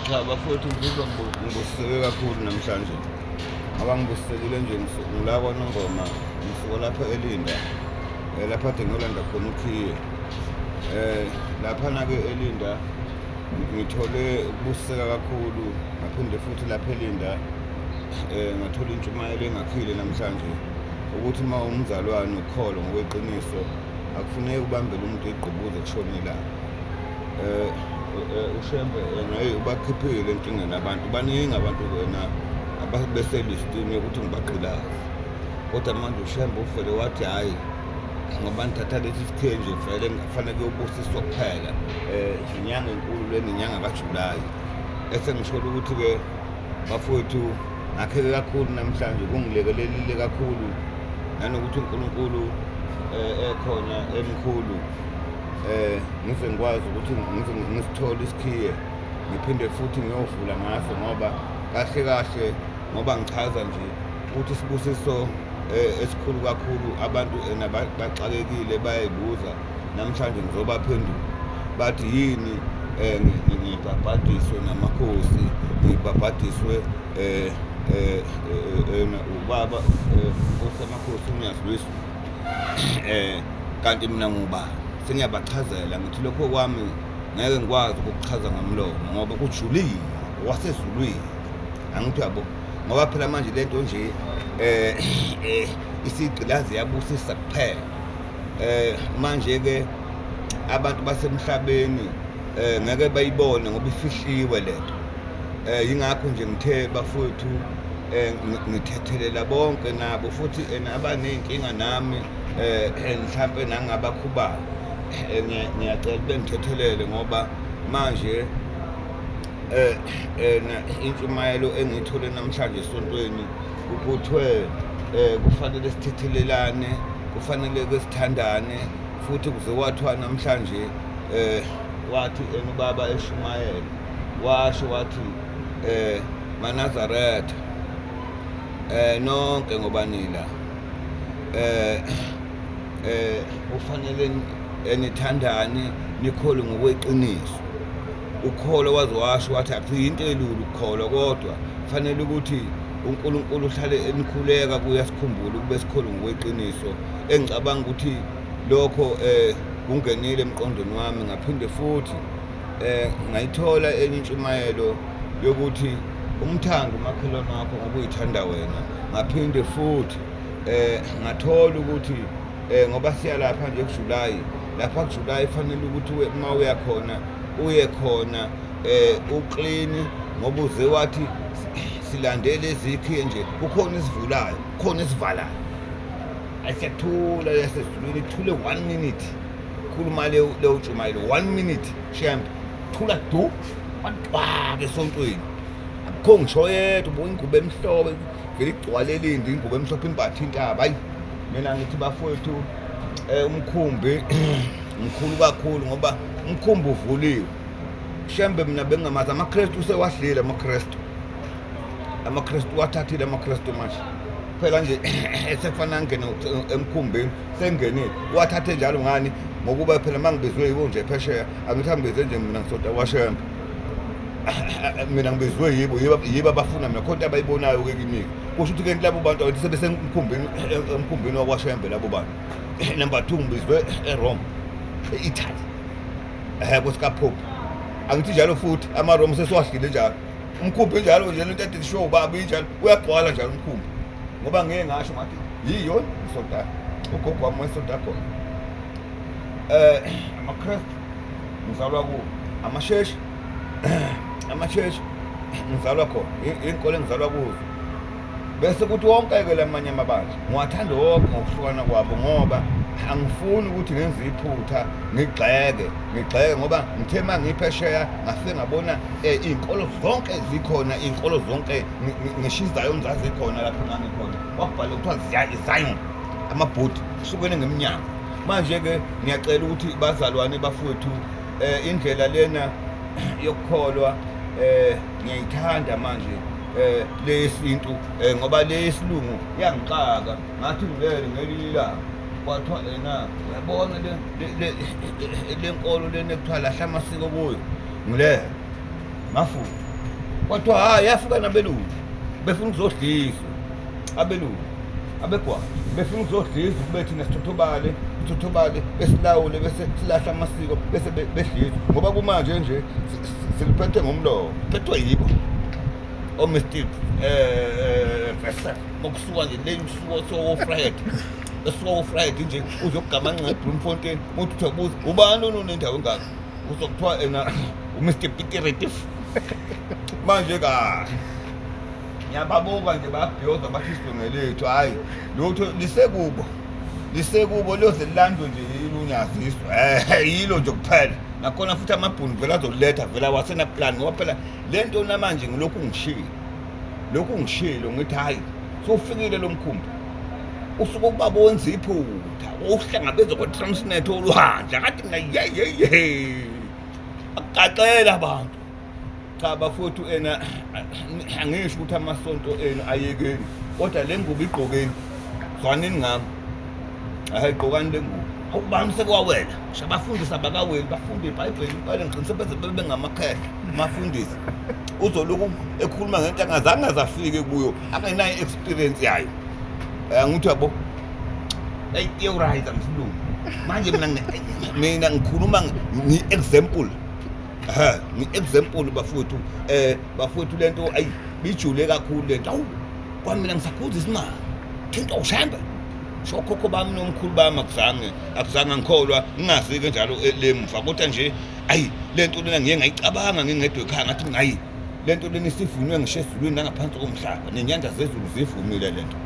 Cha bafowethu, ngizizwa ngibusiseke kakhulu namhlanje. Ngoba ngibusisekile nje, ngila kwaNongoma, ngisuka lapha eLinda. Lapha kade ngiyolanda khona ukhiye. Laphana-ke eLinda ngithole ukubusiseka kakhulu, ngaphinde futhi lapha eLinda ngathola intshumayelo engakhile namhlanje ukuthi uma umzalwane ukholwa ngokweqiniso akufuneki ubambele umuntu igqubuzo kushone ilanga. UShembe yena hey ubakhiphile enkingeni abantu, baningi abantu wena ababeselistini yokuthi ngibagqilaze, kodwa manje uShembe uvele wathi hhayi, ngoba nithatha lesi sikhiye nje vele kufanele kuyobusiswa kuphela. Inyanga enkulu lena, inyanga kaJulayi. Esengisholo ukuthi-ke bafowethu, ngakheke kakhulu namhlanje, kungilekelelile kakhulu nanokuthi uNkulunkulu ekhona emkhulu, ngize ngikwazi ukuthi ngize ngisithole isikhiye, ngiphinde futhi ngiyovula ngaso, ngoba kahle kahle ngoba ngichaza nje ukuthi isibusiso esikhulu kakhulu. Abantu ena baxakekile, bayayibuza namhlanje, ngizobaphendula bathi yini ngibhabhadiswe namakhosi, ngibhabhadiswe ubaba inkosi yamakhosi uNyazi lwezulu, kanti mina ngubani? Sengiyabachazela ngithi lokho kwami ngeke ngikwazi ukukuchaza ngomlomo ngoba kujulile wasezulwini, angithi uyabo, ngoba phela manje lento nje isigqilazi yabusisa kuphela. Manje ke abantu basemhlabeni ngeke bayibone ngoba ifihliwe lento. Yingakho nje ngithe bafowethu, ngithethelela bonke nabo futhi abaney'nkinga nami, mhlampe nangabakhubayo, ngiyacela bengithethelele ngoba manje intshumayelo engiyithole namhlanje esontweni kuthiwe kufanele sithethelelane, kufanele ke sithandane futhi. Kuze kwathiwa namhlanje, wathi ubaba eshumayela, washo wathi, "MaNazaretha, nonke ngoba nila kufanele nithandane, nikholwe ngokweqiniso." Ukholo waze washo wathi akusiyinto elula ukukholwa, kodwa kufanele ukuthi uNkulunkulu uhlale enikhuleka kuye, asikhumbule ukube sikholwe ngokweqiniso. Engicabanga ukuthi lokho kungenile emqondweni wami. Ngaphinde futhi ngayithola enye intshumayelo yokuthi umthando umakhelwane wakho ngoba uyithanda wena. Ngaphinde futhi ngathola ukuthi ngoba siya lapha nje kuJulayi, lapha kuJulayi fanele ukuthi uma uya khona uye khona uclean, ngoba uze wathi silandele ezikhiye nje, kukhona isivulayo, kukhona isivalayo. Ayisiyathula yasezulwini, ithule one minute, khuluma leyo ntshumayelo one minute, Shembe thula du, kwantwake esontweni, akukho ngisho yedwa. Ubuka ingubo emhlophe vele igcwale elindi, ingubo emhlophe imbatha intaba. Hayi, mina ngithi bafowethu, umkhumbi mkhulu kakhulu ngoba umkhumbi uvuliwe. Shembe mina bengingamazi. AmaKristu usewadlile amaKristu, amaKristu wathathile amaKristu. Manje phela nje esefana angene emkhumbini, sengenile, wathathe njalo. Ngani? Ngokuba phela uma ngibizwe yibo nje phesheya, angithi angibize nje mina ngisonta kwaShembe, mina ngibizwe yibo, yibo abafuna mina, khona into abayibonayo-ke kimi. Kusho ukuthi ke labo bantu abathi sebesemkhumbini, emkhumbini wakwaShembe labo bantu. Number 2, ngibizwe eRome, e-Italy, kwesikaPope, angithi njalo futhi amaRome sesiwahlile njalo umkhumbi njalo nje. Lento ethi sho ubaba injalo, uyagcwala njalo umkhumbi, ngoba ngeke ngasho ngathi yiyo ngisonta, ugogo wami wesonta khona. AmaKristu ngizalwa kuwo, amasheshi, amasheshi ngizalwa khona, iy'nkolo engizalwa kuzo. Bese kuthi wonke-ke lamanye amabandla ngiwathanda wonke ngokuhlukana kwabo, ngoba angifuni ukuthi ngenze iphutha ngigxeke, ngigxeke, ngoba ngithe uma ngiphesheya ngafike ngabona iy'nkolo zonke zikhona, iy'nkolo zonke, ngisho iZion zazikhona lapho ngangikhona, kwakubhalwe kuthiwa Zion, amabhodi hlukene ngeminyaka. Manje-ke ngiyacela ukuthi bazalwane bafowethu, indlela lena yokukholwa ngiyayithanda manje, leyesintu, ngoba le yesilungu iyangixaka. Ngathi ngilele ngelinye ilanga, kwathiwa ena uyabona le nkolo lena ekuthiwa lahla amasiko kuyo, ngilele ngafunda. Kwathiwa hayi, yafika nabelungu befuna ukuzodliswa, abelungu abegwala befuna ukuzodliswa kube thina sithothobale, sithothobale, besilawule, bese silahla amasiko, bese bedliswa, ngoba kumanje nje siliphethe ngomlomo, phethwe yibo oMr Vese. Ngokusuka nje le usuka sowo-Fred, esuka wo-Fred nje uzokugamanxa eBloemfontein, uthi uthobuza ubani onendawo engaka, uzokuthiwa ena uMr Peter Retief. Manje kahle ngiyababuka nje bayabhiyoza, bathi izwe ngelethu. Hhayi lutho, lisekubo, lisekubo, liyoze lilandwe nje yilo unyaziswa, yilo nje kuphela. Nakhona futhi amabhunu vele azoletha vele awasenaplan, ngoba phela le nto namanje ngilokhu ngishilo, lokhu ngishilo ngithi hhayi sowufikile lo mkhumbi usuke ubaba wenza iphutha uhlangabeza kwa-Transnet olwandle, akathi mina yeyeye akugaxela abantu. Cha bafowethu, ena angisho ukuthi amasonto enu ayekeni, kodwa le ngubo igqokeni, zwanini ngami, hayi gqokani le ngubo. Awubani sekwawela ngisho abafundisi abakaweli, bafunde iBhayibheli impela, ngigcine beze bebe ngamakhehla umafundisi uzoloku ekhuluma ngento angazange azafike kuyo, angenayo i-experience yayo. Angithi yabo ayi-theorize msilungu. Manje mina ngikhuluma ngi-example, ha ngi-example bafowethu, bafowethu, lento ayi bijule kakhulu lento. Awu kwamina ngisakhuza isimanga thinta ushembe shokhokho bami nomkhulu bami, akuzange ngikholwa, ngingazi-ke njalo lemva, kodwa nje ayi lento lena ngiye ngayicabanga ngingedwa ekhaya, ngathi hayi lento lena isivunywe ngisho ezulwini nangaphansi komhlaba, nenyanda zezulu zivumile lento.